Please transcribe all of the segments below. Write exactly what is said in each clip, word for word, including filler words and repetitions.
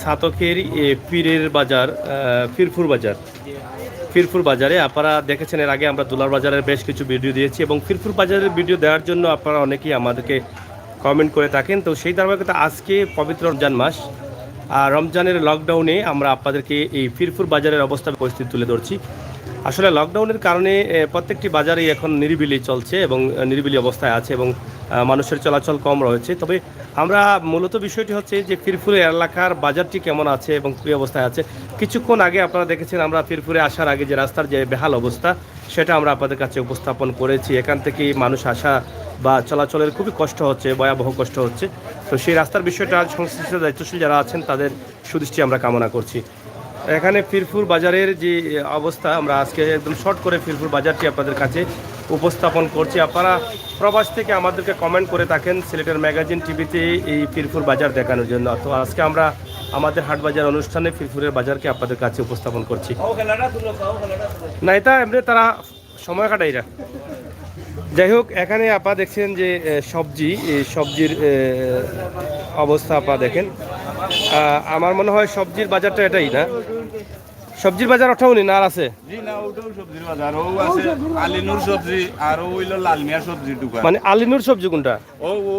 ছাতকের এ, পীরের বাজার, আহ, ফিরফুর বাজার। ফিরফুর বাজারে আপনারা দেখেছেন, এর আগে আমরা দুলার বাজারের বেশ কিছু ভিডিও দিয়েছি এবং ফিরফুর বাজারের ভিডিও দেওয়ার জন্য আপনারা অনেকেই আমাদেরকে কমেন্ট করে থাকেন। তো সেই ধারাবাহিকতা আজকে পবিত্র রমজান মাস, আর রমজানের লকডাউনে আমরা আপনাদেরকে এই ফিরফুর বাজারের অবস্থা পরিস্থিতি তুলে ধরছি। আসলে লকডাউনের কারণে এ, প্রত্যেকটি বাজারই এখন নিরিবিলি চলছে এবং আহ, নিরিবিলি অবস্থায় আছে এবং আহ, মানুষের চলাচল কম রয়েছে। তবে আমরা মূলত বিষয়টি হচ্ছে যে ফিরফুর এলাকার বাজারটি কেমন আছে এবং কী অবস্থায় আছে। কিছুক্ষণ আগে আপনারা দেখেছেন, আমরা ফিরফুরে আসার আগে যে রাস্তার যে বেহাল অবস্থা, সেটা আমরা আপনাদের কাছে উপস্থাপন করেছি। এখান থেকে মানুষ আসা বা চলাচলের খুবই কষ্ট হচ্ছে, ভয়াবহ কষ্ট হচ্ছে। তো সেই রাস্তার বিষয়টা সংশ্লিষ্ট দায়িত্বশীল যারা আছেন, তাদের সুদৃষ্টি আমরা কামনা করছি। এখানে ফিরফুর বাজারের যে অবস্থা, আমরা আজকে একদম শর্ট করে ফিরফুর বাজারটি আপনাদের কাছে উপস্থাপন করছি। আপনারা প্রবাস থেকে আমাদেরকে কমেন্ট করে থাকেন সিলেটের ম্যাগাজিন টিভিতে এই ফিরফুর বাজার দেখানোর জন্য। তো আজকে আমরা আমাদের হাট বাজার অনুষ্ঠানে ফিরফুরের বাজারকে আপনাদের কাছে উপস্থাপন করছি। না, এটা এমনি তারা সময় কাটাইরা। যাই হোক, এখানে আপা দেখছেন যে এ, সবজি, এই সবজির এ, অবস্থা আপা দেখেন। আহ, আমার মনে হয় সবজির বাজারটা এটাই না, সবজির বাজার ওঠাও নি না আর আছে? জি না, ওটাও সবজির বাজার, ও আছে আলিনুর সবজি, আর ও হইলো লালমিয়া সবজির দোকান। মানে আলিনুর সবজি কোনটা? ও ও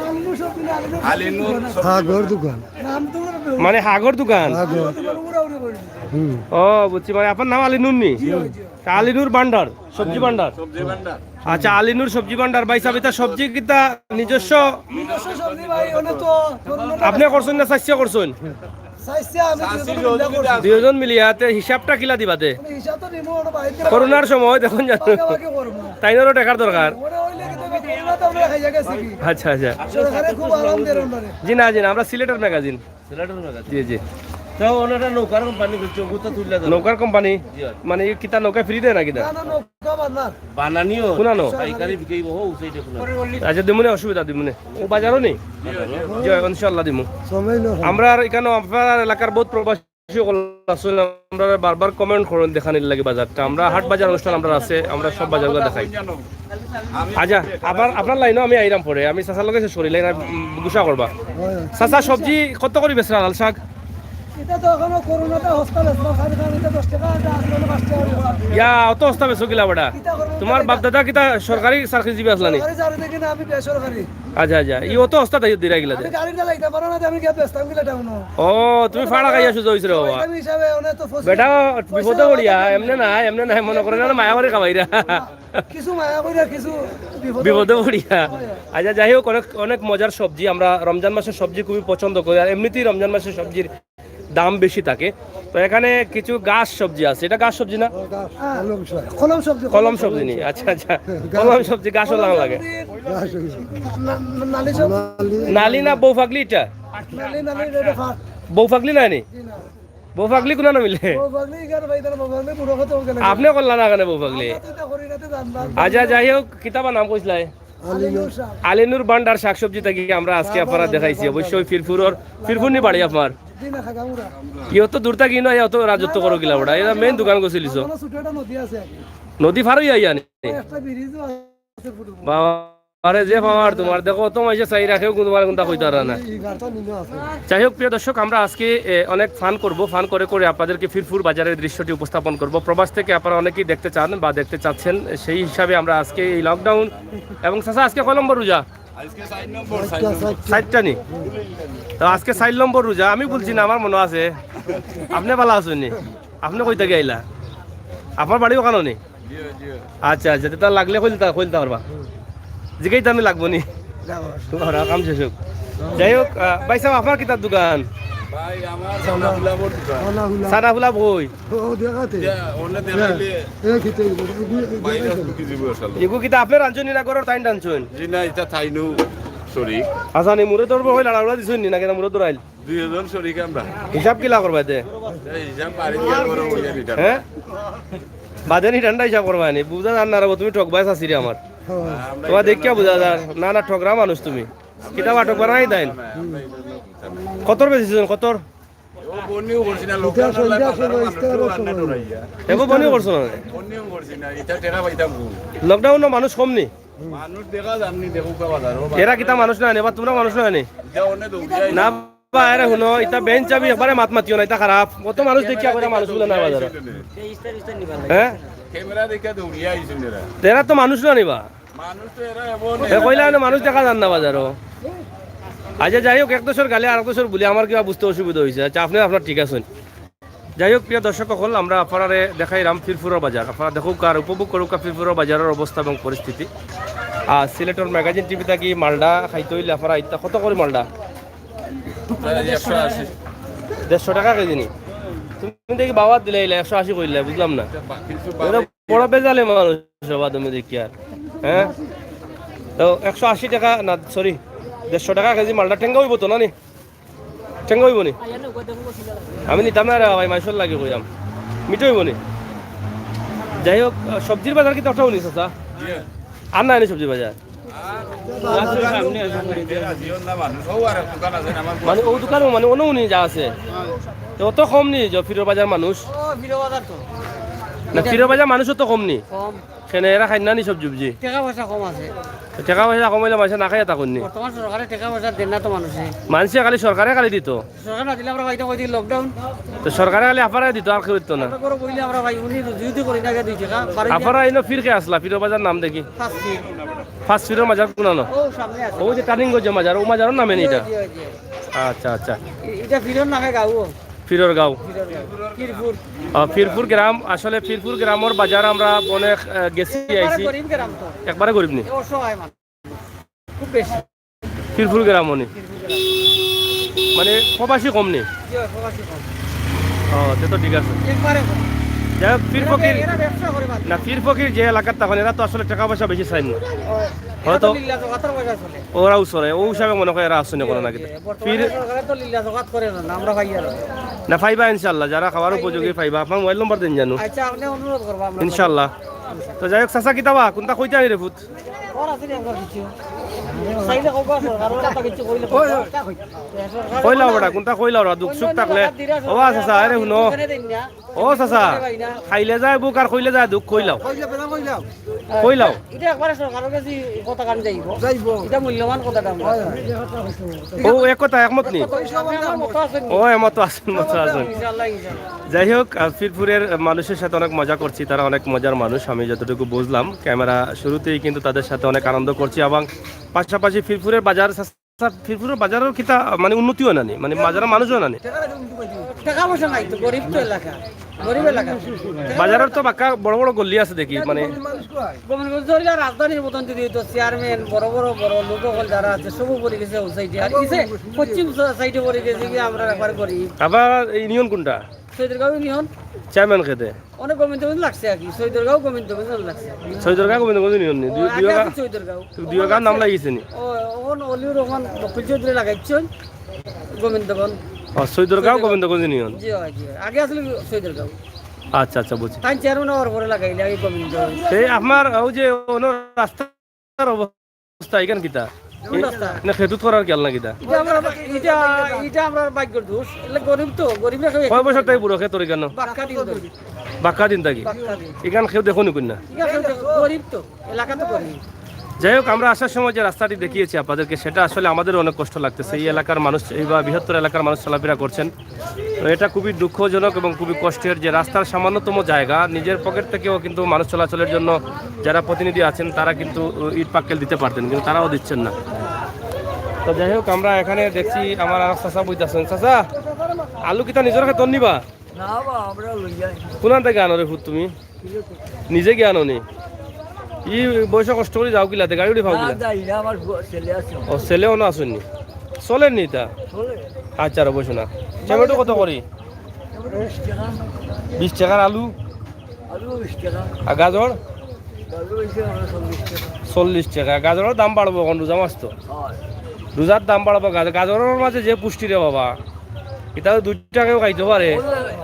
আলিনুর সবজি না, আলিনুর সবজি আলিনুর দোকান। হাগর দোকান। মানে হাগর দোকান। হাগর। হুম। ও, বুঝছি, মানে আপনার নাম আলিনুর নি? জি, জি। আলিনুর ভান্ডার, সবজি ভান্ডার। সবজি ভান্ডার। আচ্ছা, আলিনুর সবজি ভান্ডার। ভাই সাহেব, এটা সবজি কিতা নিজস্ব? নিজস্ব সবজি ভাই, ওনে তো আপনি করছেন না চাষিয়ে করছেন? চাষিয়ে আমি দুইজন মিলিয়া করছি। দুইজন মিলিয়া, তে হিসাবটা কিলা দিবা দে? মানে হিসাব তো নিমু, ওটা বাইরে করোনার সময় দেখুন জানো। ভাগাভাগি করবো। তাইনরও টাকার দরকার। ওটা হইলে কিন্তু আমি করোনা তো আমরা খাইয়া গেছি কি? আচ্ছা, আচ্ছা। সরকারে খুব আরাম দেয় ওনারে। জি না, জি না, আমরা সিলেটের ম্যাগাজিন। সিলেটের ম্যাগাজিন। জি, জি। তো ওনারা নৌকার কোম্পানি করছে, ওগুলো তো তুললে দেন। নৌকার কোম্পানি? জি, হয়। মানে এই কিতা নৌকা ফ্রি দেয় না কিতা? না, না, নৌকা বানার। বানানিও? কোনানো? পাইকারি বিকেই বহু, সেই দেখুন। আচ্ছা, দিমুনে, অসুবিধা দিমুনে। ও বাজারও নেই? জি, ইনশাআল্লাহ দিমু। সময় না হয়। আমরা আর এখানে আপনার এলাকার বহুত প্রবাসী সকল আছেন, আমরা বারবার কমেন্ট করেন দেখানির লাগি বাজারটা। আমরা হাট বাজার অনুষ্ঠান আমরা আছে, আমরা সব বাজারগুলো দেখাই। আচ্ছা, আবার আপনার লাইনও আমি আইরাম পরে, আমি চাচার লগে শেষ করি, লাইন আর, উম, গুসা করবা। চাচা, সবজি কত করি বেচরা লাল শাক? এটা তো এখনো করোনাতে হস্তা বেচলাম, খালি খালি এটা দশ টাকা, এটা আসলে পাঁচ টাকা করে। ইয়া, অত হস্তা বেচো কিলা বেটা? কিতা করবো? তোমার বাপ দাদা কিতা সরকারি চাকরিজীবী আসলানি? সরকারি চাকরি দেখি না, আমি বেসরকারি। আচ্ছা, আচ্ছা, ই অত হস্তা তাই দিরা গিলা দে। আমি গাড়িটা লাইতে পারো না, আমি গিয়া বেচতাম কিলা টাউনো। ও, তুমি ফাড়া খাইয়া সুজা হইছো রে বাবা। আমি হিসাবে অনে তো ফসল বেটা, পয়সা বিপদে পড়িয়া, আমার এমনে না, এমনে না, মনে করে না, মায়া করে খাবাইরা। কিছু মায়া কইরা, কিছু বিপদে বিপদে পড়িয়া। হয়, হয়। আচ্ছা, যাই হোক, অনেক, অনেক মজার সবজি। আমরা রমজান মাসের সবজি খুবই পছন্দ করি, আর এমনিতেই রমজান মাসের সবজির দাম বেশি থাকে। তো এখানে কিছু গাছ সবজি আছে, এটা গাছ সবজি না? হ্যাঁ, কলম সবজি। কলম সবজি, কলম কলম সবজি নি? সবজি। আচ্ছা, আচ্ছা। গাছ কলম সবজি, গাছও লাগান লাগে। গাছ সবজি। না-, না-, নালি সবজি। নালি। নালি না বউ ফাগলি এটা? নালি, নালি, এটা ফাট। বউ ফাগলি নাই নি? জি না। বউ ফাগলি কোনা না মিলে? বউ ফাগলি এখানে ভাই, তাহলে বউ ফাগলি বুড়ো কত হবে না? আপনি করলা না কেন বউ ফাগলি? আমরা তো এটা করি না, তো জানতাম। আচ্ছা, যাই হোক, কিতাবার নাম কইছিলাই? আলিনুর শাক। আলিনুর ভান্ডার শাকসবজি থাকি আমরা আজকে আপনারা দেখাইছি। অবশ্যই ফিরফুরর, ফিরফুর নি বাড়ি আপনার? জি না, খাগামুরা। ইও তো দূর থাকি নয়, ইও তো রাজত্ব করো কিলা ওটা। এটা মেইন দোকান গোছিলিছো। আমার ছোট একটা নদী আছে। নদী ফারই আইয়া নি? একটা ব্রিজও আছে ফুটবল। বাবা, আরে যে পাওয়ার তোমার, দেখো তো মাইসে চাই রাখেও কিন্তু তোমার কোনটা কইতে পারে না। এই গাড়িটা নিলে আছে। যাই হোক, প্রিয় দর্শক, আমরা আজকে, এ, অনেক ফান করব। ফান করে করে আপনাদেরকে ফিরফুর বাজারের দৃশ্যটি উপস্থাপন করব। প্রবাস থেকে আপনারা অনেকেই দেখতে চান বা দেখতে চাচ্ছেন, সেই হিসাবে আমরা আজকে এই লকডাউন এবং চাচা, আজকে কয় নম্বর রোজা? আজকে চার নম্বর, চার নম্বর। চারটা নি? তো আজকে চার নম্বর রোজা, আমি বলছি না, আমার মনে আছে। আপনি ভালা আছেন নি? আপনি কই থাকি আইলা? আপনার বাড়ি ওখানো নি? জি, জি। আচ্ছা, আচ্ছা, তে তার লাগলে কইলতা, কইলতা পারবা। জিগাইতে আমি লাগবো নি? ওরা কাম শেষ হোক। যাই হোক, আহ, ভাই সাহেব, আপনার কিতার দোকান? ভাই, আমার সানা ফুলাবর দোকান। সানা ফুলাব কই? ও, দেখাতে। ইয়া, ওনে দেখাইলে। এ, খেতে, এগু, এগু, বাইরে দেখাইতে। ঢুকি দিব আসলে। এগু কিতা আপনি রাঁধছইন না ঘরর তাইন রাঁধছইন? জি না, এটা তাইনউ শরিক। আচ্ছা, নি মুরব্বি ধরবো হইল, আড়াউড়া দিছইন নি, না কিতা মুরব্বি ধরাইল? দুইজন শরিক আমরা। হিসাব কিলা করবা এতে? এই হিসাব বাড়ি গিয়া করো, ওই জানি এটা। হ্যাঁ? বাদে নি ঠান্ডা হিসাব করবা নি? বুঝা যার না রে, তুমি ঠকবায় চাচিরে আমার। হ্যাঁ। তোমার দেখিয়া বুঝা যার। না, না, ঠকরা মানুষ তুমি। কিতা বা ঠকবা নাই তাইন? কতর বেশি জন, কতর? ও বনিও করছি না, লোকটা লোকটা সন্ধ্যা সন্ধ্যা সন্ধ্যা মানুষ ইস্তারের তো রান্না সময়। ডরাইয়া। এগো বনিও করছো না? বনিও করছি না, এটা টেকা পাইতাম কই? লকডাউনো মানুষ কম নি? মানুষ দেখা যাননি, দেখো কা বাজার, ও বাজার। এরা কিতা মানুষ না নি? এবার তোমরা মানুষ না নি? এটা অনেক দৌড়িয়া না। বা, আরে হুনো, ইতা বেঞ্চ চাবি একবারে মাত মাতিও না, ইতা খারাপ। কত মানুষ দেখিয়া কইরা মানুষ বুলে না বাজারো। হ্যাঁ? ক্যামেরা দেখিয়া দৌড়িয়া আইছইন এরা। এরা তো মানুষ না নিবা। মানুষ তো এরা এমন। এ কইলা না মানুষ দেখা যার না বাজারো। আচ্ছা, যাই হোক, এক দশর গালে আর এক দশর বুলি আমার কিবা বুঝতে অসুবিধা অইছে। আচ্ছা, আপনে আপনার ঠিক আছইন। যাই হোক, প্রিয় দর্শক অকল, আমরা আপনারারে দেখাইরাম ফিরফুরর বাজার। আপনারা দেখউক্কা আর উপভোগ করউক্কা ফিরফুরর বাজারর অবস্থা এবং পরিস্থিতি। আর সিলেটর ম্যাগাজিন টিভি থাকি মালডা খাইতে অইলে আপনারা ইতা কত করি মালডা? একশো আশি। দেড়শো টেকা কেজি নি? তুমি দেখি বাবার দিলে ইলা একশো আশি কইলে, বুঝলাম না। কিন্তু ওরা বড় বেজালে মানুষ হবা তুমি দেখি আর। হ্যাঁ? তো একশো আশি টেকা না, সরি, দেড়শো টেকা কেজি মালডা টেঙ্গা অইবো তো না নি? টেঙ্গা অইবো নি? আমি নিতাম না রে ভাই, মাইনষর লাগি কইরাম। মিঠা অইবো নি? যাই হোক, সবজির বাজার কিতা অটাও নি চাচা? আর নাই নি সবজির বাজার? মানে অউ দোকানো মানে অনো উনি যা আছে। তো অত কম নি যে ফিরফুরর বাজার মানুষ? ও, ফিরফুরর বাজার তো। না, ফিরফুরর বাজার মানুষও তো কম নি। কম। কেনে এরা খাইন না নি সবজি উবজি? টেকা পয়সা কম আছে। তো টেকা পয়সা কম অইলে মানষে না খাইয়া থাকইন নি? বর্তমান সরকারে টেকা পয়সা দেইন না তো মানষে। মানষে খালি সরকারে খালি দিতো। সরকার না দিলে আমরা পাইতাম কই থাকি lockdown। তো সরকারে খালি আপনারারে দিতো, আর কেউ দিতো না। আমরা ঘরো বইলে আমরা পাই, উনি রুজি রুটি করি না, দুই টেকা। বারো টেকা। আপনারা ইনো ফির কে আছলা, ফিরফুরর বাজার নাম দেখি। পাঁচ ফির। পাঁচ ফিরর মাজার কুনানো? ও সামনে আছে। ওই যে টার্নিং গঞ্জের মাজার, ও মাজারর নামে নি ইটা? জি, জি, জি। আচ্ছা, আচ্ছা। ই-, ইটা ফিরর নামে গাঁও। ফিরর গাঁও। ফিরর গাঁও। ফিরফুর। আহ, ফিরফুর গ্রাম, আসলে ফিরফুর গ্রামর বাজার আমরা অনেক, আহ, গেছি, একবারে আইছি। গরিব গ্রাম তো। একবারে গরিব নি? অসহায় মানুষ। খুব বেশি। ফিরফুর গ্রাম নি? মানে প্রবাসী কম নি? জি, প্রবাসী কম। ও, তে তো ঠিক আছে। একবারে কম। যাই হোক, ফির এরা ফকির, বে-, এরা ব্যবসা করে বাদ। না, ফির ফকির যে এলাকাত তখন এরা তো আসলে টেকা পয়সা বেশি চাইন না। ও, এরা হয়তো তো লিল্লা জকাতর পয়সা চলে। ওরাও চলে, ও হিসাবে মনে হয় এরা আসছে না কোনো না কিতা। জি, বর্তমানে ফির সরকারে তো লিল্লা জকাত করে না, আমরা পাই আর। না, পাইবা ইনশাআল্লাহ, যারা খাওয়ার পাই উপযোগী নি। পাইবা। আপনার মোবাইল নম্বর দিন জানো। আচ্ছা, আপনি অনুরোধ করবো আমরা। ইনশাআল্লাহ। তো যাই হোক, চাচা কিতা বা, কোনটা কইতা নি রে ফুত? ওর আছে নি আপনার কিছু? চাইলে কইবা, সরকারর কথা কিছু কইলে কইবা। কইলাও বেটা, কোনটা কইলাও রা, দুখ সুখ থাকলে। ও চাচা, আরে হুনো। ও চাচা, খাইলে যায় বুক আর কইলে যায় দুখ, কইলাও। কইলাও। ইটা একবারে সরকারর গেছে কথা কান যাইবো। যাইবো। ইটা মূল্যবান কথাটা আমরা। ও এক কথা একমত নি? আমার মতো আছেন। ও একমত আছেন, মতো আছেন। ইনশাআল্লাহ, ইনশাআল্লাহ। যাই হোক, আহ, ফিরফুরের মানুষের সাথে অনেক মজা করছি, তারা অনেক মজার মানুষ, আমি যতটুকু বুঝলাম। ক্যামেরা শুরুতেই কিন্তু তাদের সাথে অনেক আনন্দ করছি এবং পাশাপাশি ফিরফুরের বাজার, ফিরফুরের বাজারর কিতা মানে উন্নতি অয় না নি, মানে বাজারর মানুষ অয় না নি। টেকা পয়সা নাই তো, গরিব তো এলাকা, গরিব এলাকা। বাজারর তো বাক্কা বড় বড় গল্লি আছে দেখি, মানে গোবিন্দগঞ্জ ধরিয়া রাজধানীর মতন যদি হইতো, চেয়ারম্যান, বড় বড় বড় লোক অকল যারা আছে, সব পড়ি গেছে অউ সাইডে। আর ইসে পশ্চিম সাইডে পড়ি গেছে কি, আমরা একবার গরিব। আবার ইউনিয়ন কোনটা? সৈদরগাঁও ইউনিয়ন। চেয়ারম্যান কে তে? অনেক গোবিন্দগঞ্জ লাগছে আর কি, সৈদরগাঁও গোবিন্দগঞ্জ লাগছে। সৈদরগাঁও গোবিন্দগঞ্জ ইউনিয়ন নি? ও, দুই, আগে দুইওগা? আছে সৈদরগাঁও। দুইওগার নাম লাগিছে নি? ও, অখন অলিউর রহমান বকুল চৌধুরী লাগাইছইন গোবিন্দগঞ্জ। ও, সৈদরগাঁও সৈদরগাঁও। গোবিন্দগঞ্জ ইউনিয়ন। জি, অয়, জি, অয়। আগে আছিল সৈদরগাঁও। আচ্ছা, আচ্ছা, বুঝছি। তাই চেয়ারম্যান অওয়ার পরে লাগাইলে আগে গোবিন্দগঞ্জ। এই আপনার অউ যে অনো রাস্তার অবস্থা অবস্থা ইখান কিতা? কোন রাস্তা? না, খেতুত করার খেয়াল না কিতা? ইটা আমরা, ইটা, ইটা আমরার ভাগ্যর দোষ। এলা গরিব তো, গরিব না কেউ। কয় বছর থাকি বুড়া খেত ইখানো? বাক্কা দিন ধরি। বাক্কা দিন থাকি? বাক্কা দিন। ইখান কেউ দেখো নি কইন না? ইটা কেউ দেখো, গরিব তো, এলাকা তো গরিব। যাই হোক, আমরা আসার সময় যে রাস্তাটি দেখিয়েছি আপনাদেরকে, সেটা আসলে আমাদেরও অনেক কষ্ট লাগতেছে। এই এলাকার মানুষ, এই বা বৃহত্তর এলাকার মানুষ চলাফেরা করছেন। তো এটা খুবই দুঃখজনক এবং খুবই কষ্টের যে রাস্তার সামান্যতম জায়গা, নিজের পকেট থেকেও কিন্তু মানুষ চলাচলের জন্য যারা প্রতিনিধি আছেন, তারা কিন্তু ইট পাক্কেল দিতে পারতেন, কিন্তু তারাও দিচ্ছেন না। তো যাই হোক, আমরা এখানে দেখছি আমার আরক চাচা বইতাছেন। চাচা, আলু কিতা নিজর খেতর নি বা? না বা, আমরা লই যাই। কোনান থাকি আনো রে ফুত তুমি? নিজে গিয়া আনো নি? ই বয়সে কষ্ট করি যাও কিলাতে, গাড়ি উড়ি পাও না, কিলা? যাই না, আমার বউ, ছেলে আছে। ও, ছেলে অনো আছইন নি? চলের নি ইতা? চলে। আচ্ছা, আর বসো না। টমেটো কত করি? বিশ টেকা। বিশ টেকার আলু? আলু বিশ টেকা। আর গাজর? গাজর অইছে আমার চল্লিশ টেকা। চল্লিশ টেকা। গাজরর দাম বাড়বো অখন, রোজা মাস তো। অয়। রোজার দাম বাড়বো, গাজ-, গাজরর মাঝে যে পুষ্টি রে বাবা, ইটা তো দুই টেকায়ও খাইতো পারে।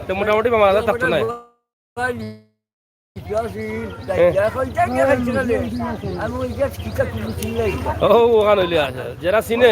তে মোটামুটি বেমার আজার থাকতো নায়। ও, অখান অইলে আছে। যেরা চিনে।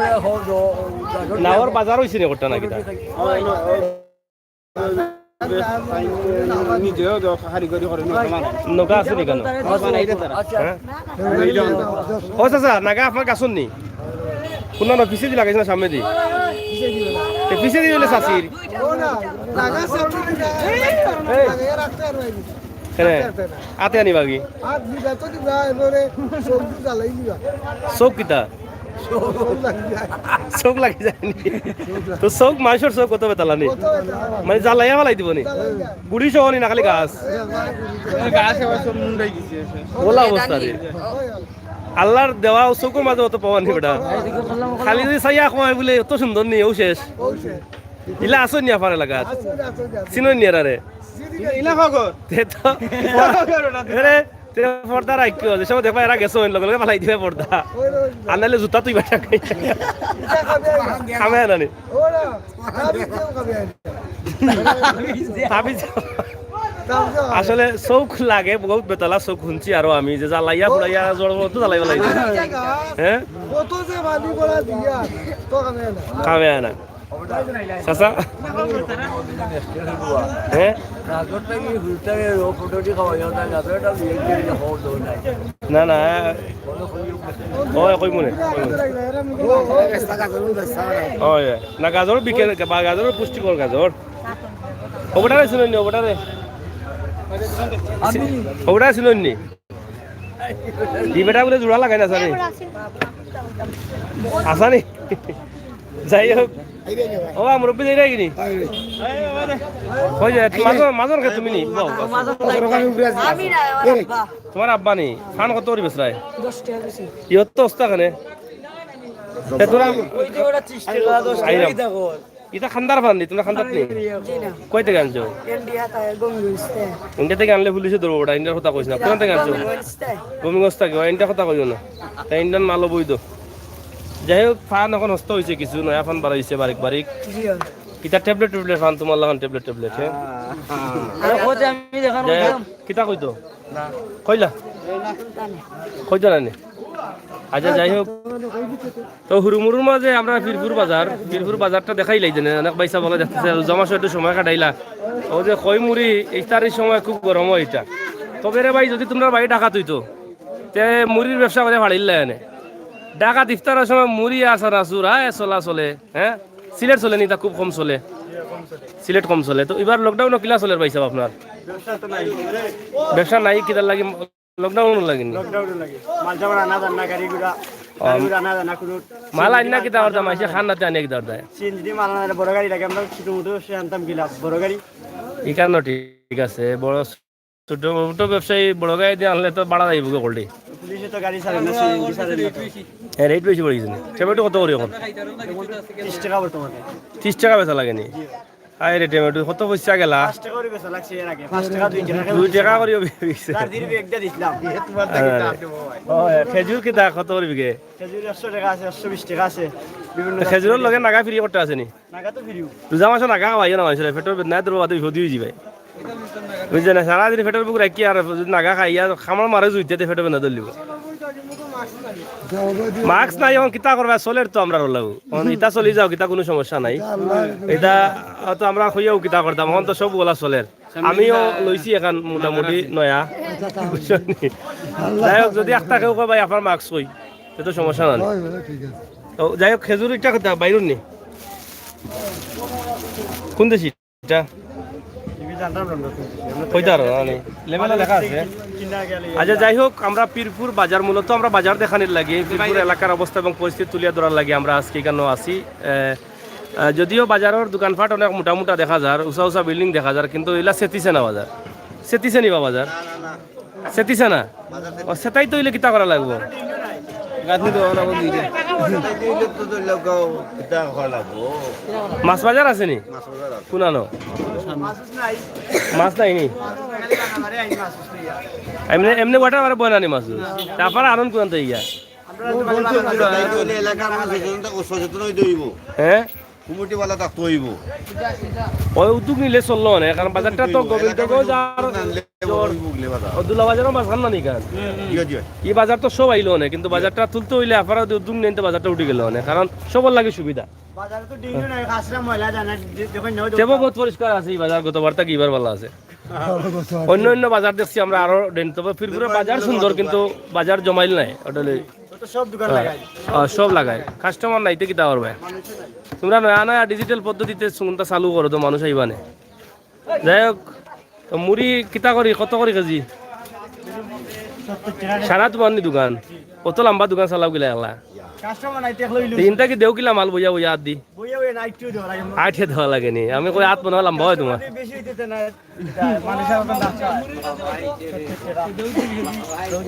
নাওর বাজার অইছে নি করতা নাকি তা? নিজেও তো কারিগরি করে না, বানায়। নৌকা আছে নি কেন? বানাইতে তারা। হ্যাঁ? ও চাচা, নাগা আপনার গাছর নি? কোন না, পিছে দি লাগাইছে না সামনে দি? এ, পিছে দি হইলে চাচির। এই। কেনে? আতে আনি বাগি। চোখ কিতা? চোখ লাগি যায় নি? তো চোখ, মানুষর চোখ কত বেতালা নি? মানে জ্বালাইয়া ফালাই দিব নি? গুড়ি সহ নি না খালি গাছ? গাছ এবার সব মুন্ডাই গেছে। ওলা অবস্থা রে। আল্লাহর দেওয়া চোখর মাঝে অত পাওয়ার নি বেটা। খালি যদি চাইয়া কয় বলে এত সুন্দর নি, ও শেষ। ইলা আছো নি আফার এলাকাত? চিনো নি এরারে? ইলা খবর। তে তো। আরে, তে পর্দা রাখিও, যে সময় দেখবা এরা গেছে, লগে লগে ফালাই দিবা পর্দা। আর নাইলে জুতা তুই বাসা খাই। খাবে না নি? তাবিজ। আসলে চোখ লাগে, বহুত বেতালা চোখ শুনছি আরো আমি, যে জ্বালাইয়া পুড়াইয়া জড় তো জ্বালাই ফালাই দিছে। হ্যাঁ? কত যে বালি বলা দিয়া, তো খাবে না। খাবে না। চাচা? হ্যাঁ? না, না। ওই, কই মনে? ওই, না, গাজর বিকেল, বা গাজর পুষ্টিকর গাজর। ওটারে শুনেননি, ওটারে? ওটারে শুনেননি? ই বেটা বলে জোড়া লাগাই না, সারি। আসানি? যাই হোক। ও, মুরব্বি যাই না কিনি? কই যায়? মাজন, মাজন কে তুমি নি? বাহ, বাহ। আমি না, আমার আব্বা। তোমার আব্বা নি? ফান কত করি বেচরায়? দশ টাকা বেশি। ইয়ত তো অস্তা কেনে? এ, তোরা ওই যে ওরা ত্রিশ টাকা, দশ টাকা আইরাম। ইতা খান্দার ফান নি? তোমরা খান্দাত নি? জি না। কই থেকে আনছো? ইন্ডিয়া থেকে, গোবিন্দগঞ্জ থেকে। ইন্ডিয়া থেকে আনলে পুলিশে ধরবো ওটা, ইন্ডিয়ার কথা কইস না। কোন থেকে আনছো? গোবিন্দগঞ্জ থেকে। গোবিন্দগঞ্জ থেকে, ও ইন্ডিয়ার কথা কইও না। তা ইন্ডিয়ান মাল অবৈধ। যাই হোক, ফান এখন হস্ত হইছে কিছু, নয়া ফান বাড়াইছে বারিক বারিক। জি, হয়। ইতা ট্যাবলেট ট্যাবলেট ফান, তোমার লাখান ট্যাবলেট ট্যাবলেট, হ্যাঁ? আরে, কইতে আমি দেখানো যাই হোক, গেলাম। কিতা কইতো? না। কইলা? কইতো না নি? আচ্ছা, যাই হোক। তো হুরুমুরুর মাঝে আমরা পিরপুর বাজার, পিরপুর বাজারটা দেখাইলাই যেন, অনেক ভাইসাব অকলে দেখতেছে, রোজা মাসো একটু সময় কাটাইলা। ও যে কই মুড়ি, ইফতারির সময় খুব গরম হয় এটা। তবে রে ভাই, যদি তোমরা বাড়ি ঢাকাত অইতো, তে মুড়ির ব্যবসা করে ফাড়িল্লা এনে। ঢাকাত ইফতারের সময় মুড়ি আর চানাচুর, হ্যাঁ, চলা চলে, হ্যাঁ? সিলেট চলে নি, তা খুব কম চলে। সিলেট কম চলে। তো এবার লকডাউনও কিলা চলের ভাইসাব আপনার? ব্যবসা তো নাই। ব্যবসা নাই, কিতার লাগি? লকডাউন লাগেনি? লকডাউন লাগে। মাল সামান আনা যায় না, গাড়ি ঘোড়া, ও, গাড়ি ঘোড়া আনা যায় না, কোনো মাল আইন না কিতা করতাম, মাইসে খান নাতে আনিয়া কিতা করতাম? সিএনজি দিয়ে মাল আনা যায় না, বড় গাড়ি লাগে, আমরা ছোট মোটো সে আনতাম গিলা, বড় গাড়ি। এই কারণে ঠিক আছে, বড়, ছোট মোটো ব্যবসায়ী বড় গাড়ি দিয়ে আনলে তো ভাড়া যাইব গো, গোল্ডে। পুলিশে তো গাড়ি ছাড়ে না, সিএনজি ছাড়ে না তো। হ্যাঁ, রেট বেশি পড়ে গেছে না। টমেটো কত করি এখন? ত্রিশ টাকা বর্তমানে। ত্রিশ টাকা বেচা লাগেনি? আয় রে, টমেটো কত পয়সা গেলা? পাঁচ টাকা করে বেচা লাগছে এর আগে, পাঁচ টাকা, দুই টাকা করে দুই টাকা বেচা। করিও বিকছে। চার দিন একটা দিছিলাম। হ্যাঁ। ও, খেজুর কিতা কত করে বিকে? খেজুর একশো টাকা আছে, একশো বিশ টাকা আছে, বিভিন্ন তো খেজুরের জাতের। লগে নাগা ফ্রি করতে আছে নি? নাগা তো ফ্রিও। রোজা মাসো নাগা খাওয়াইও না মানুষের, পেটর বেদনায় তোর বাদে বিপদ হয়ে যাবে। বুঝছে না, সারাদিন পেটর ভুক রাখি আর যদি নাগা খাই আর খামার মারে জুইতে, তে পেটর বেদনা ধরলিব। মাস্ক নাই, এখন কিতা করবা? চলের তো আমরা রোলাবো। এখন ইটা চলি যাও, কিতা কোনো সমস্যা নাই। ইটা তো আমরা কইয়াও কিতা করতাম, এখন তো সব ওলা চলের। আমিও লইছি এখন মোটামুটি নয়া, বুঝছো নি? যাই হোক, যদি একটা কেউ কয়, "ভাই, আপনার মাস্ক কই?" তে তো সমস্যা নাই। হয়, হয়, ঠিক আছে। তো যাই হোক, খেজুর একটা কথা বাইরুন নি। কোন দেশি এটা? কইতা পারো না, নি? লেবেলে লেখা আছে। আচ্ছা, যাই হোক, আমরা পিরপুর বাজার, মূলত আমরা বাজার দেখানির লাগি, পিরপুর এলাকার অবস্থা এবং পরিস্থিতি তুলিয়া ধরার লাগি আমরা আজকে এখানে আছি। এ, আহ, যদিও বাজারর দোকানপাট অনেক মোটা মোটা দেখা যার, উঁচা উঁচা বিল্ডিং দেখা যার, কিন্তু ইলা সেতিছে না বাজার। সেতিছে নি বা বাজার? সেতিছে না? ও, সেতাইতো অইলে কিতা করা লাগবো? গাঁথনি দেওয়া লাগবো দুইটা। মাছ বাজার আছে নি? কোনানো? মাছ নাই নি? এমনে, এমনে ওয়াটার বারে বয় না নি মাছ? তারপরে আনন্দ কোন থেকে গিয়া? এলাকার মানুষ সচেতন, সচেতন হইতে হইব। হ্যাঁ? কমিটি বালা থাকতে হইব। ওই উদ্যোগ নিলে চললো অনে, কারণ বাজারটা তো গোবিন্দগঞ্জ আর দুলা বাজারও মাঝখান না নি কান। জি, জি। এই বাজার তো সব আইলো অনে, কিন্তু বাজারটা তুলতে হইলে আপনারা যদি উদ্যোগ নেন তো বাজারটা উঠি গেলো অনে, কারণ সবার লাগি সুবিধা। বাজারে তো ড্রেনও নাই, কাঁচরা ময়লা জানা, দে-, দেখুন না, ওই তেবো বহুত পরিষ্কার আছে এই বাজার, গতবার থাকি এবার ভালা আছে। অন্য অন্য বাজার দেখছি আমরা আরো ড্রেন, তবে ফিরপুরা বাজার সুন্দর, কিন্তু বাজার জমাইল নাই, ওটা লই। ও তো সব দোকান লাগাই। হ্যাঁ, সব লাগাই। কাস্টমার নাই, তে কিতা করবে? তোমরা নয়া নয়া ডিজিটাল পদ্ধতিতে সুনতা চালু করো তো মানুষ আইবানে। যাই হোক, তো মুড়ি কিতা করি, কত করি কেজি? সারা তোমার নি দোকান? অত লম্বা দোকান চালাও কিলা একলা? কাস্টমার নাই, তে একলা অইলো। তিনটা কি দেও কিলা মাল বইয়া বইয়া আত দি? বইয়া বইয়া না, একটু দেওয়া লাগে। আটে দেওয়া লাগে নি? আমি কই আত মনে হয় লম্বা হয় তোমার। বেশি হইতে না।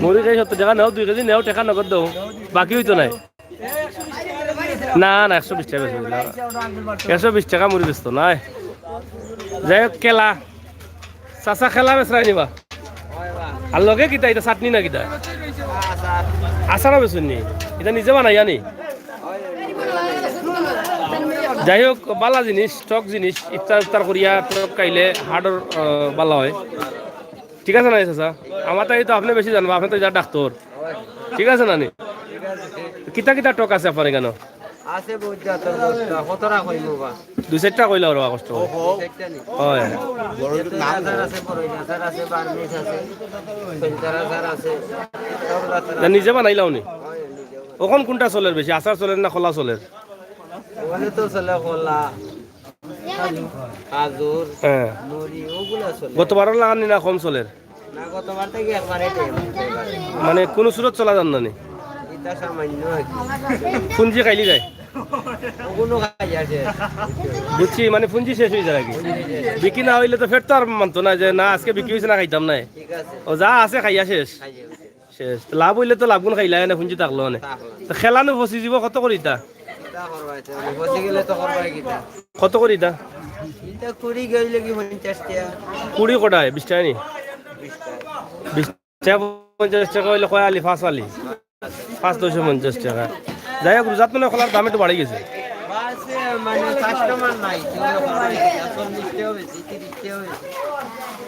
মুড়ি খাই সত্তর টাকা নেও, দুই কেজি নেও, টাকা নগদ দেও, বাকি হইতো নাই। না, না, একশো বিশ টাকা বেশি না। একশো বিশ টাকা মুড়ি বেচতো নাই। যাই হোক, কেলা। চাচা, কেলা বেচরায় নি বা? আর লগে কিতা, ইটা চাটনি না কিতা? আচারও বেচইন নি? ইটা নিজে বানাইয়া নি? যাই হোক, বালা জিনিস, টক জিনিস, ইফতার ইফতার করিয়া টক খাইলে হার্টর, আহ, বালা হয়। ঠিক আছে না নি চাচা? আমার তাই তো আপনে বেশি জানবা, আপনে তো যার ডাক্তার। ঠিক আছে না নি? কিতা কিতা টক আছে আপনার এখানো? আছে বহুত জাতর বস্তা, কতটা কইমু বা? দুই চাইরটা কইলা ওরা কষ্ট করে। দুই চাইরটা নি। হয়। বড় নাম আচার আছে, বড় আচার আছে, বার্মিজ আছে, সইন্তার আচার আছে, সব জাতর তা আছে। নিজে বানাইলাও নি? হয়, নিজে বানাই। অখন কোনটা চলের বেশি? আচার চলের না কলা চলের? ওখানে তো চলে কলা, খাজুর, হ্যাঁ। মুড়ি, ওগুলা চলে। গতবারও লাগানি না কম চলের? না, গতবার থাকি একবারে কম। মানে, কোনো সুরত চলা যার না নি? ইটা সামান্য আর কি। পুঞ্জি খাইলি যায়? ওগুলো খাইয়া শেষ। বুঝছি, মানে, পুঞ্জি শেষ হয়ে যায় আর কি। বিক্রি না হইলে তো ফের তো আর মানতো না যে, "না, আজকে বিক্রি হইছে না, খাইতাম না।" ঠিক আছে। ও, যা আছে খাইয়া শেষ। খাইয়া শেষ। শেষ। তো লাভ হইলে তো লাভগুন খাইলা, এনে পুঞ্জি থাকলো অনে। থাকলো। তো খেলানো ফসি দিব কত করি ইটা? ইটা করবা ইটা, মানে, ফসি গেলে তো করবা কিতা? কত করি ইটা? ইটা কুড়ি গেলে কি পঞ্চাশ টাকা? কুড়ি কটায়? বিশ টাকা নি? বিশ টাকা। বিশ টাকা, পঞ্চাশ টাকা হইলে কয় আলি? পাঁচ আলি। পাঁচ দুইশো পঞ্চাশ টাকা। যাই হোক, রোজাত মানে কলার দাম একটু বাড়ি গেছে। বাস, মানে, কাস্টমার নাই। কেউ করবা কিতা? চল্লিশ টাকা বেশি, তিরিশ টাকা বেশি।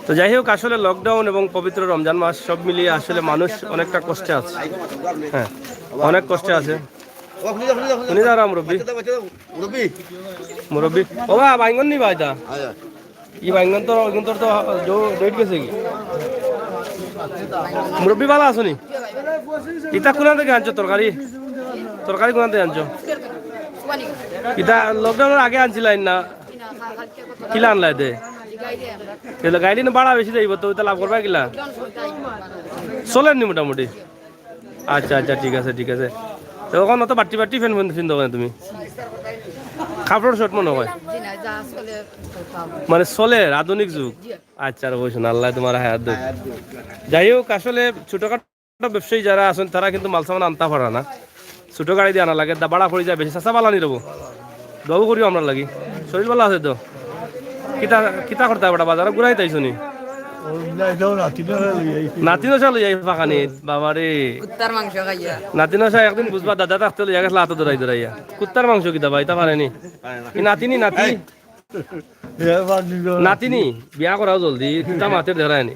তো যাই হোক, আসলে লকডাউন এবং পবিত্র রমজান মাস সব মিলিয়ে আসলে মানুষ অনেকটা কষ্টে আছে। হ্যাঁ, অনেক কষ্টে আছে। শুনি যারা মুরব্বী? মুরব্বী। মুরব্বী। ও বা, বাইঙ্গন নি বা ইটা? ই বাইঙ্গন তো, বাইঙ্গন তো, তো ডেট গেছে কি? মুরব্বী বালা আছো নি? ইটা কোন থেকে আনছো তরকারি? তরকারি কোন থেকে আনছো? ইটা লকডাউনের আগে আনছিলা না? কিলা আনলা এতে? তাহলে গাড়ি নিয়ে ভাড়া বেশি যাইব তো, ওইটা লাভ করবা কিলা? চলের নি মোটামুটি? আচ্ছা, আচ্ছা, ঠিক আছে, ঠিক আছে। তো অখন অত বাট্টি বাট্টি ফ্যান ফ্যান ফিন্দো কেনে তুমি? কাপড় শর্ট মনে হয়। জি না, যা চলে, তো তাও। মানে চলের আধুনিক যুগ। জি। আচ্ছা, আর কইছো না, আল্লাহ তোমার হায়াত দেউক। যাই হোক, আসলে ছোটখাটো ব্যবসায়ী যারা আছেন, তারা কিন্তু মাল সামান আনতা পারা না, ছোট গাড়ি দিয়া আনা লাগে, দা-, ভাড়া পড়ি যায় বেশি। চাচা বালা নি রবো, দোয়া করিও আমরার লাগি। শরীর বালা আছে তো? কিতা, কিতা করতা বেটা, বাজারো ঘুরাইতায় আইছো নি? ও, না, এটাও নাতি না লই আইছি। নাতি নশা লই আই ফাঁকানি, বাবা রে। কুত্তার মাংস খাইয়া। নাতি নশা একদিন বুঝবা, দাদা থাকতে লইয়া গেছলা আতো দৌড়াই দৌড়াইয়া। কুত্তার মাংস কিতা বা, ইতা পারে নি? ই নাতিনি, নাতি? নাতিনি, বিয়া করাও জলদি, কিতা মাতের দেরায় নি।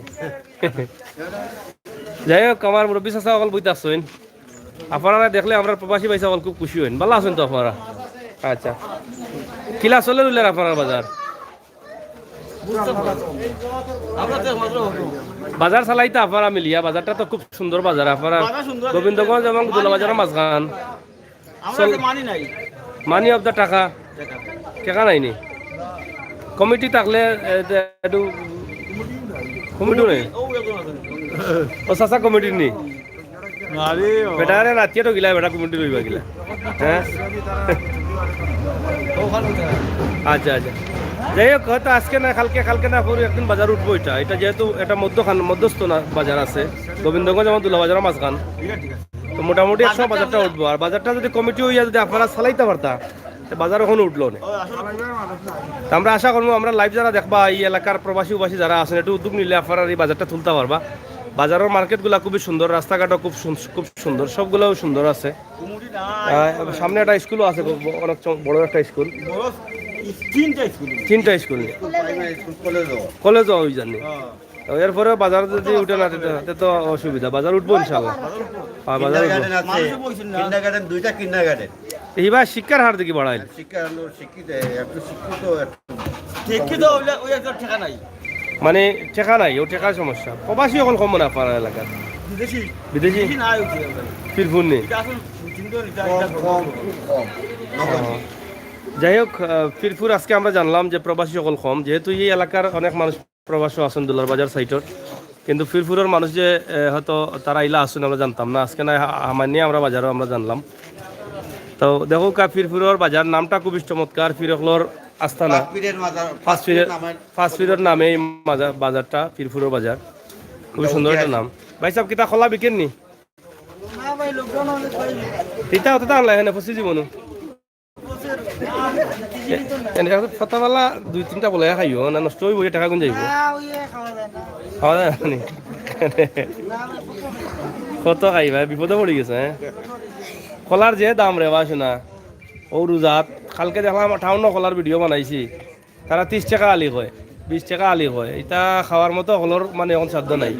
যাই হোক, আমার মুরব্বী চাচা অকল বইতা আছইন। আপনারা দেখলে আমরার প্রবাসী ভাই অকল খুব খুশি হইন। বালা আছইন তো আপনারা? আচ্ছা। কিলা চলের উইলের আপনারার বাজার? বাজার চালাইতা আপনারা মিলিয়া, বাজারটা তো খুব সুন্দর বাজার। আপনারা গোবিন্দগঞ্জ এবং দুলাবাজারর মাঝখান। মানি অফ দা টাকা। টাকা নাই নি? কমিটি থাকলে, এ, তে একটু কমিটিও নাই। ও চাচা কমিটির নি? বেটারে রাতিয়ে তো গিলা, বেটা কমিটি রইবা গিলা। হ্যাঁ? আচ্ছা, আচ্ছা। যাই হোক, হয়তো আজকে না, কালকে, কালকে না, পরশু একদিন বাজার উঠবো। এটা, এটা যেহেতু এটা মধ্যখান, মধ্যস্থ না বাজার আছে, গোবিন্দগঞ্জ এবং দুলাবাজারর মাঝখান। তো মোটামুটি একসময় বাজারটা উঠবো। আর বাজারটা যদি কমিটি অইয়া যদি আপনারা চালাইতা পারতা, তে বাজার অখনো উঠলো নে। তে আমরা আশা করমু, আমরা live যারা দেখবা, এই এলাকার প্রবাসী উবাসী যারা আছইন, একটু উদ্যোগ নিলে আপনারা এই বাজারটা তুলতা পারবা। বাজারর মার্কেটগুলা খুবই সুন্দর, রাস্তাঘাটও খুব সুন-, খুব সুন্দর, সবগুলাও সুন্দর আছে। আহ, সামনে একটা স্কুলও আছে, খুব ব-, অনেক চ-, বড় একটা স্কুল। বড় তিনটা স্কুল। তিনটা স্কুল। স্কুল, প্রাইমারি স্কুল, কলেজও। কলেজও অই যার নি। হ্যাঁ। তো এরপরে বাজার যদি উঠে না, তে, তে তো অসুবিধা। বাজার উঠবো ইনশাআল্লাহ। হ্যাঁ, বাজার উঠবো। কিন্ডারগার্ডেন আছে। মানুষও বইছেন না। কিন্ডারগার্ডেন, দুইটা কিন্ডারগার্ডেন। এইবার শিক্ষার হার দেখি বাড়াইল। শিক্ষা হলো শিক্ষিত, একটু শিক্ষিত অইলে ওই একটা ঠেকা নাই। মানে ঠেকা নাই, ও ঠেকার সমস্যা। প্রবাসী অকল কম মনে হয় আপনার এলাকার। বিদেশি। বিদেশি? বিদেশি না, ওই যে, ফিরফুর নি? এটা আসলে শুটিং তো, এটা, কম, এটা কম, খুব কম। যাই হোক, আহ, ফিরফুর আজকে আমরা জানলাম যে প্রবাসী অকল কম, যেহেতু এই এলাকার অনেক মানুষ প্রবাসও আছইন দুলার বাজার সাইটর, কিন্তু ফিরফুরর মানুষ যে, আহ, হয়তো তারা ইলা আছইন আমরা জানতাম না। আজকে না হা-, হামাইনি আমরা বাজারও আমরা জানলাম। তো দেখউক্কা ফিরফুরর বাজার, নামটা খুবই চমৎকার, ফির অকলর আস্তানা। পাঁচ পীরের মাজার, পাঁচ পীরের, পাঁচ পীরের নামে এই মাজার, বাজারটা ফিরফুরর বাজার। খুবই সুন্দর একটা নাম। ভাই সাহেব, কিতা কলা বিকেন নি? না ভাই, লোকজন অনেক ভাই। কিতা হতে তা আনলা এখানে ফসি জীবনও? এনে এখন ফতাওয়ালা দুই তিনটা বলে খাইও না, নষ্ট অইবো, এই টেকা গুন যাইবো। না, ওই খাওয়া যায় না। খাওয়া যায় না নি? না, না। কত খাইবা, বিপদে পড়ি গেছে, হ্যাঁ? কলার যে দাম রে বা শোনা, ও রোজাত, কালকে দেখলাম টাউনো কলার ভিডিও বানাইছি, তারা তিরিশ টেকা আলি কয়, বিশ টেকা আলি কয়, ইটা খাওয়ার মতো অকলর মানে এখন সাধ্য নাই।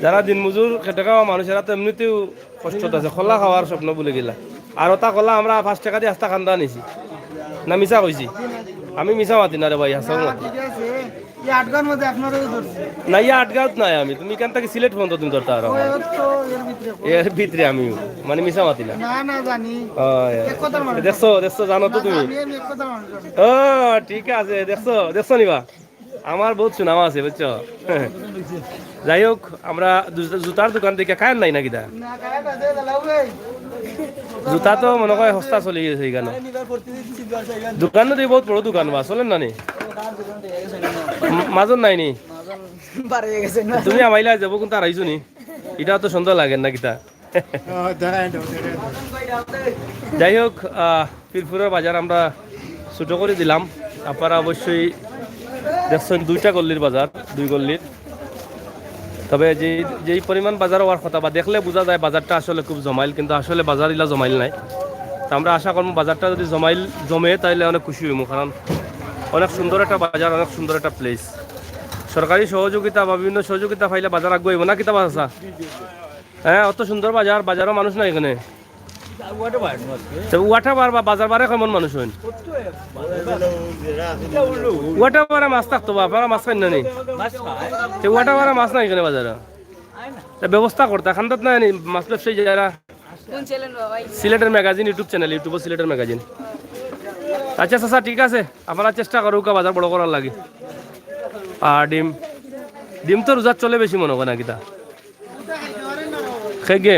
যারা দিনমজুর খেটে খাওয়া মানুষ, এরা তো এমনিতেও কষ্টত আছে, কলা খাওয়ার স্বপ্ন ভুলি গেলা। আর ওটা কলা আমরা পাঁচ টেকা দি আস্তা কান্দা আনিছি, না মিছা কইছি? আমি মিছা মাতি না রে ভাই, হাছা মাতি। ঠিক আছে, এই আটগাঁওর মধ্যে আপনারও ধরছে। না, এই আটগাঁওত নাই আমি, তুমি এখান থাকি সিলেট পর্যন্ত তুমি ধরতা পারো। ওই তো এর ভিতরে। এর ভিতরে আমি, মানে মিছা মাতি না। না, না, জানি। ও, এক কথার মানুষ। দেখছো, দেখছো, জানো তো তুমি। আমি, আমি এক কথার মানুষ। ও, ঠিক আছে, দেখছো, দেখছো নি বা? আমার বহুত সুনাম আছে, বুঝছো? যাই হোক, আমরা জু-, জুতার দোকান দেখি কায়ের নাই না কিতা? না, কায়ের আছে, দাদা, ওই। জুতা তো মনে হয় হস্তা চলি গেছে এখানে। দোকান তো বহুত বড় দোকান বা, চলের না নি? ম-, মাজন নাই নি? বারে গেছে না। তুমি আমাইলা যাবো কোনটা হারাইছো নি? এটা তো সুন্দর লাগে না কিতা? যাই হোক, আহ, ফিরফুরর বাজার আমরা ছোট করি দিলাম। আপনারা অবশ্যই দেখছেন দুইটা গল্লির বাজার, দুই গল্লির। তবে যে, যেই পরিমাণ বাজার হওয়ার কথা বা দেখলে বোঝা যায় বাজারটা আসলে খুব জমাইল, কিন্তু আসলে বাজার ইলা জমাইল নাই। তো আমরা আশা করবো বাজারটা যদি জমাইল, জমে, তাইলে অনেক খুশি হইমু, কারণ অনেক সুন্দর একটা বাজার, অনেক সুন্দর একটা প্লেস। সরকারি সহযোগিতা বা বিভিন্ন সহযোগিতা পাইলে বাজার আগুয়াইবো না কিতা বা চাচা? হ্যাঁ, অত সুন্দর বাজার, বাজারও মানুষ নাই এখানে। তো ওয়াটা বার বা বাজার বারে কেমন মানুষ হইন? ওয়াটা বারে মাছ থাকতো বা, আপনারা মাছ খাইন না নি? তো ওয়াটা বারে মাছ নাই এখানে বাজারে। তা ব্যবস্থা করতা, খান্দাত নাই নি মাছ ব্যবসায়ী যারা? কোন চ্যানেল বাবা? সিলেটের ম্যাগাজিন, YouTube চ্যানেল, YouTube সিলেটের ম্যাগাজিন। আচ্ছা চাচা, ঠিক আছে, আপনারা চেষ্টা করউক্কা বাজার বড় করার লাগি। আর ডিম, ডিম তো রোজাত চলে বেশি মনে হয় না কিতা? খেগে?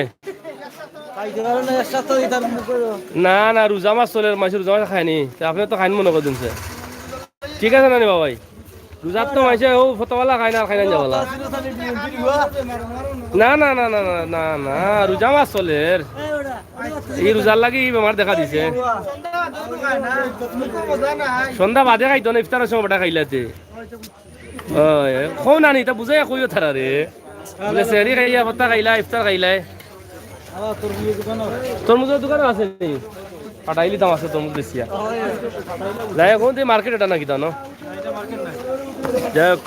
না, না, রোজা মাস চলের, মাসে রোজা মাস খায়নি। তে আপনি তো খাইন মনে করে দিনছে। ঠিক আছে না নি বাবাই? রোজাত তো মাসে ও ফতোয়ালা খায় না, আর খায় না যাওয়ালা। না, না, না, রোজা মাস চলের। এই রোজার লাগি এই বেমার দেখা দিছে। সন্ধ্যা বাদে খাইতো না, ইফতারের সময় বেটা খাইলাতে। ওই, কও না নি, ইতা বুঝাইয়া কইও তারা রে। বলে, সেহরি খাইয়া, ফত্তা খাইলা, ইফতার খাইলায়। তরমুজর দোকানও আছে নি? পাঠাইলি দাম আছে তরমুজ বেশিয়া। যাই হোক, কোন মার্কেট এটা নাকি তা, না? যাই হোক,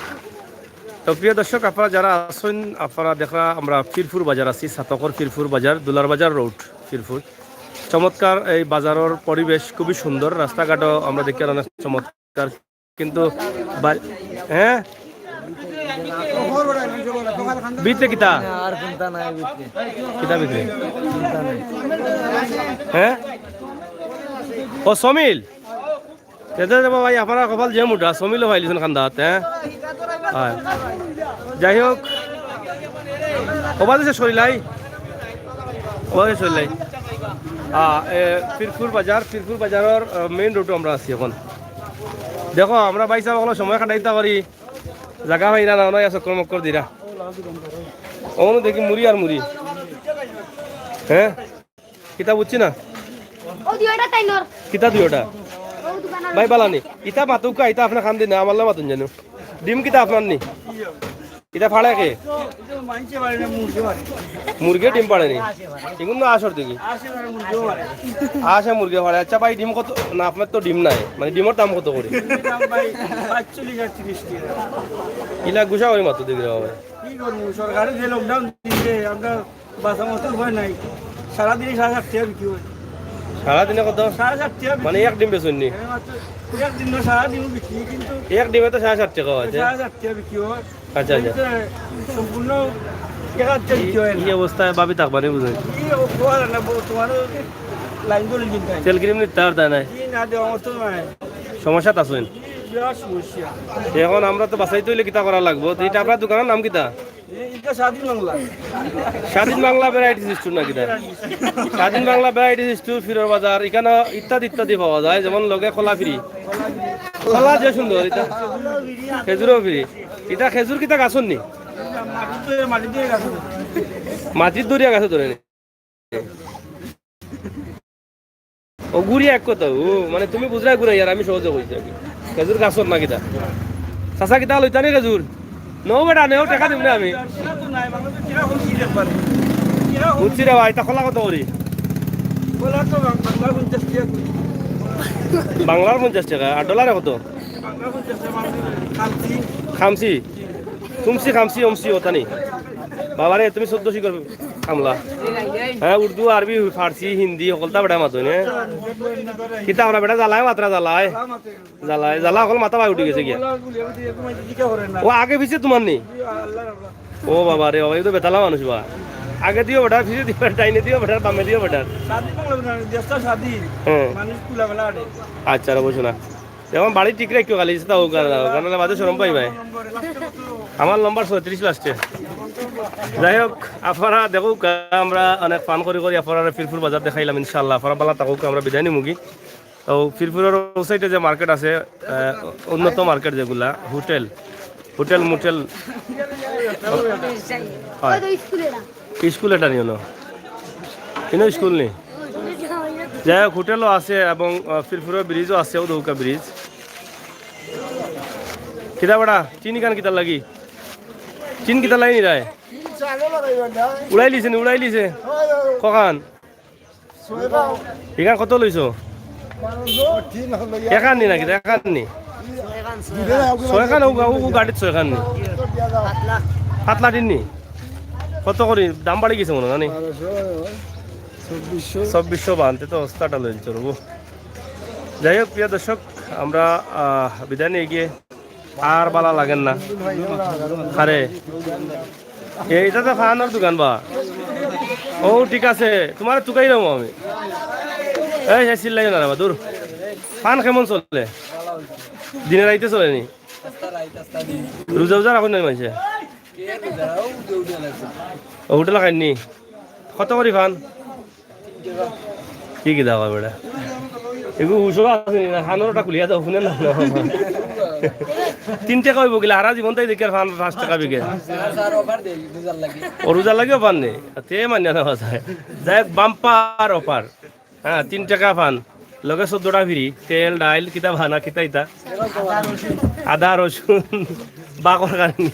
তো প্রিয় দর্শক, আপনারা যারা আছেন, আপনারা দেখরা আমরা ফিরফুর বাজার আছি, সাতকর ফিরফুর বাজার, দুলার বাজার রোড, ফিরফুর। চমৎকার এই বাজারর পরিবেশ, খুবই সুন্দর। রাস্তাঘাটও আমরা দেখি অনেক চমৎকার। কিন্তু বা-, হ্যাঁ? ভিতরে কিতা? আর চিন্তা নাই ভিতরে। কিতা ভিতরে? চিন্তা নাই। হ্যাঁ? ও, সমিল? এতে যাবো ভাই, আপনারা কপাল যে মুটা, সমিলও পাইলিছেন কান্দাত, হ্যাঁ? হয়। যাই হোক, ওবাদে শেষ করিলাই। ওবাদে শেষ করিলাই। আহ, এ, পিরপুর বাজার, পিরপুর বাজারর, আহ, মেইন রোডো আমরা আছি এখন। দেখো, আমরা ভাইসাব অকলে সময় কাটাইতা করি, জাগা পাইরা না, অনো ইয়া চক্কর মক্কর দিরা। অনো দেখি মুড়ি আর মুড়ি। হ্যাঁ? কিতা বুঝছি না? ও দিওটা তাই নর। কিতা দিওটা? ও দোকানর। ভাই বালানি, ইতা মাতুক্কা, ইতা আপনে খান দিন না, আমার লগে মাতুন জানো। ডিম কিতা আপনার নি? ইতা ফাড়ে কে? মুরগে ডিম পাড়ে নি? ইগুন না আসর দেখি। আসে মুরগে ফাড়ে। আচ্ছা ভাই, ডিম কত? না, আপনার তো ডিম নাই, মানে ডিমর দাম কত করি? ইলা গুছা করি মাতো দেখি রে বাবা। কি করবো, সরকারে যে লকডাউন দিছে, আমরা বাঁচা মতো উপায় নাই। সারাদিনে সাড়ে সাত টেকা বিক্রি হয়। সারাদিনে কত? সাড়ে সাত টেকা বিক্রি মানে এক ডিম বেচইন নি? হয়। মাত্র এক দিন না, সারাদিনও বিক্রি, কিন্তু এক ডিমে তো সাড়ে সাত টেকা অয়, তে? সাড়ে সাত টেকা বিক্রি হয়। আচ্ছা, আচ্ছা। এই যে সম্পূর্ণ এক হাজার টেকা বিক্রি হয় না। এই অবস্থায় ভাবি থাকবা নি বুঝাই? কি অবস্থা না, বউ, তোমার লাইন ধরে কিনতে হয়। তেল ক্রিম নিতে আর দেয় নাই। কি না দেওয়া মতো নাই। সমস্যাত আছইন? কি বিরাট সমস্যা। এখন আমরা তো বাঁচাইতে অইলে কিতা করা লাগবো? তো ইটা আপনার দোকানর নাম কিতা? এ, এটা স্বাধীন বাংলা। স্বাধীন বাংলা ভ্যারাইটিস স্টোর নাকি তার? স্বাধীন বাংলা ভ্যারাইটিস স্টোর, ফিরোর বাজার, ইখানো ইত্যাদি ইত্যাদি পাওয়া যায়, যেমন লগে কলা ফ্রি, কলা যে সুন্দর, ইটা খেজুরও ফ্রি। ইটা খেজুর কিতা গাছর নি? মাটির তৈরি, মাটির তৈরি গাছ। মাটির দরিয়া গাছে ধরে নি। ও গুড়ি এক কথা, ও মানে তুমি বুঝরায় গুড়াই আর আমি সহজে কইছি আর কি। খেজুর গাছর না কিতা? চাচা কিতা লইতা নি খেজুর? নও বেটা, নেও, টেকা দিমু না আমি। বুঝছি রে ভাই, তা কলা কত করি? বাংলার পঞ্চাশ টেকা, আর ডলারে কত? খামসি। তুমসি, খামসি, অমসি, ওতানি। বাবারে, তুমি চৌদ্দ শিকর আমলা। হ্যাঁ, উর্দু, আরবি, ফার্সি, হিন্দি, হকলতা বেটা মাতো নে। কিতা আমরা বেটা জ্বালায়, মাত্রা জ্বালায়। জ্বালায়, জ্বালা হকল মাথা বায় উঠি গেছে গিয়া। ও আগে পিছে তোমার নি? ও বাবা রে বাবা, এ তো বেতালা মানুষ বা। আগে দিও বেটা, পিছে দিও বেটা, ডাইনে দিও বেটা, বামে দিও বেটা। স্বাধীন বাংলা, দেশটা স্বাধীন। হ্যাঁ। মানুষ খোলামেলা আড়ে। আচ্ছা, রে বসো না। এখন বাড়ি ঠিক রাখিও, খালি ইস্তা হোক আর না হোক, নাহলে বাদে শরম পাইবায়। আমার নম্বর ছয়ত্রিশ লাস্টে। যাই হোক, আপনারা দেখউক্কা, আমরা অনেক ফান করি করি আপনারা ফিরফুর বাজার দেখাইলাম, ইনশাআল্লাহ। আপনারা ভালা থাকউক্কা, আমরা বিদায় নিমুগি। তো ফিরফুরর ও সাইডে যে মার্কেট আছে, আহ, উন্নত মার্কেট যেগুলা, হোটেল, হোটেল মোটেল, হয়। স্কুল এটা নিও না, ইনো স্কুল নেই। যাই হোক, হোটেলও আছে এবং, আহ, ফিরফুরর ব্রিজও আছে, উদৌকা ব্রিজ। কিতা বেটা, চিনি কান কিতার লাগি? চিন কিতার লাগি নি রায়? উড়াই লিছে নি, উড়াই লিছে? কখান? ইখান কত লইছো? এখান নি নাকি? এখান নি? ছয়খান, ও, ও, ও গাড়িত ছয়খান নি? সাত লাখ নি? কত করি? দাম বাড়ি গেছে মনে হয়, জানি? চব্বিশশো বানতে তো অবস্থাটা লইল চলবো। যাই হোক, প্রিয় দর্শক, আমরা, আহ, বিদায় নিয়ে গিয়ে আর বালা লাগের না। আরে, এইটা তো ফানর দোকান বা। ও, ঠিক আছে, তোমার তুকাই দেবো আমি। এই, এই, চিল্লাইও না রে বা, দূর। ফান কেমন চলে? দিনে রাইতে চলে নি? রোজা উজা রাখো না মানষে? ও, হোটেল খাইনি? কত করি ফান? কি কি দাবা বেটা? এগু হুশও আছে নি না? খানোর ওটা খুলিয়া দাও, শুনে না, না। তিন টেকা অইবো কিলা? হারা জীবন তাই দেখি আর ফান পাঁচ টেকা বিকে। ও রোজার লাগিও ফান নেই। তে মানিয়া না বাসায়। যাই হোক, বাম্পার অফার। হ্যাঁ, তিন টেকা ফান। লগে চৌদ্দটা ফ্রি। তেল, ডাইল, কিতা ভানা, কিতা ইতা। আদা, রসুন। বাকর কানি।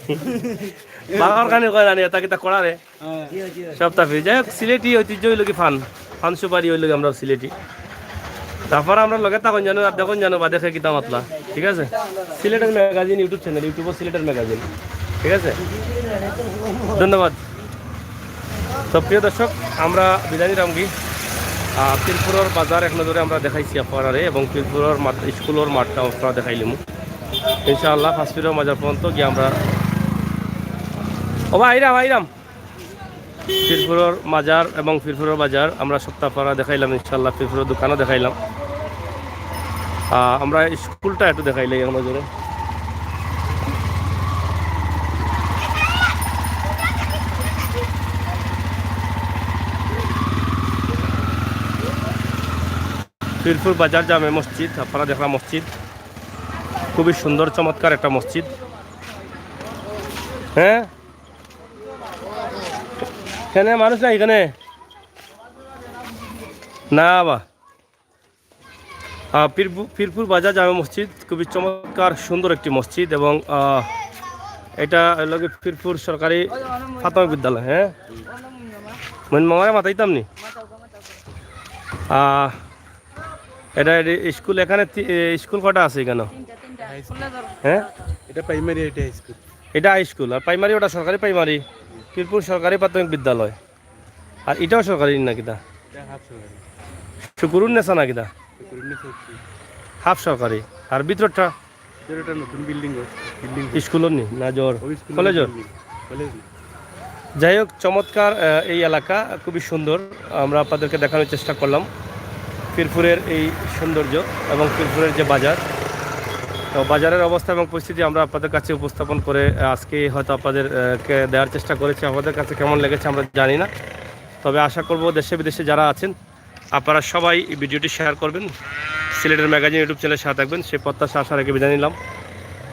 বাকর কানি কয় জানি, এটা কিতা করা রে? সবটা ফ্রি। যাই হোক, সিলেটি ঐতিহ্য অইলো কি ফান। ফান সুপারি অইলো কি আমরা সিলেটি। তারপর আমরা লগে তখন জানো, আর দেখুন জানো, বা দেখে কিতা মাতলা। ঠিক আছে? সিলেটের ম্যাগাজিন, YouTube চ্যানেল, YouTube সিলেটের ম্যাগাজিন। ঠিক আছে? ধন্যবাদ। তো প্রিয় দর্শক, আমরা বিদায় নিলাম কি, আহ, পিরপুরর বাজার এক নজরে আমরা দেখাইছি আপনারারে এবং পিরপুরর মাঠ, স্কুলর মাঠটা আপনারা দেখাইলিমু। ইনশাআল্লাহ, ফাঁসপিরর মাজার পর্যন্ত গিয়া আমরা, ও ভাই, আইরাম, আইরাম। পিরপুরর মাজার এবং পিরপুরর বাজার আমরা সপ্তাহ পাড়া দেখাইলাম, ইনশাআল্লাহ, পিরপুরর দোকানও দেখাইলাম। আহ, আমরা স্কুলটা একটু দেখাইলাই এক নজরে। পীরপুর বাজার জামে মসজিদ, আপনারা দেখরা মসজিদ, খুবই সুন্দর চমৎকার একটা মসজিদ। হ্যাঁ, এখানে মানুষ নাই এখানে? না বা। আহ, পীরপু-, পীরপুর বাজার জামে মসজিদ খুবই চমৎকার সুন্দর একটি মসজিদ এবং, আহ, এটা হলো গিয়ে পীরপুর সরকারি প্রাথমিক বিদ্যালয়। হ্যাঁ, মইন মামারে মাতাইতাম নি। আহ, এটা, এটা স্কুল এখানে তি-, এ, স্কুল কটা আছে এখানে? হ্যাঁ, এটা প্রাইমারি, এটা হাই স্কুল। এটা হাই স্কুল আর প্রাইমারি, ওটা সরকারি প্রাইমারি, পীরপুর সরকারি প্রাথমিক বিদ্যালয়। আর এটাও সরকারি না কিতা? এটা হাফ সরকারি। শুকুরুন নেসা না কিতা? শুকুরুন নেসা হচ্ছে। হাফ সরকারি। আর ভিতরটা? ভিতরে একটা নতুন বিল্ডিং হচ্ছে, বিল্ডিং হচ্ছে। স্কুলর নি না জোর? ওই স্কুলের কলেজর? বিল্ডিং, কলেজ না। যাই হোক, চমৎকার, আহ, এই এলাকা খুবই সুন্দর। আমরা আপনাদেরকে দেখানোর চেষ্টা করলাম পীরপুরের এই সৌন্দর্য এবং পীরপুরের যে বাজার। তো বাজারের অবস্থা এবং পরিস্থিতি আমরা আপনাদের কাছে উপস্থাপন করে, আহ, আজকে হয়তো আপনাদের, আহ, কে দেওয়ার চেষ্টা করেছি। আপনাদের কাছে কেমন লেগেছে আমরা জানি না, তবে আশা করব দেশে বিদেশে যারা আছেন আপনারা সবাই এই ভিডিওটি শেয়ার করবেন, সিলেটের ম্যাগাজিন YouTube চ্যানেলের সাথে থাকবেন। সেই প্রত্যাশা আশা রেখে বিদায় নিলাম।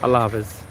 আল্লাহ হাফেজ।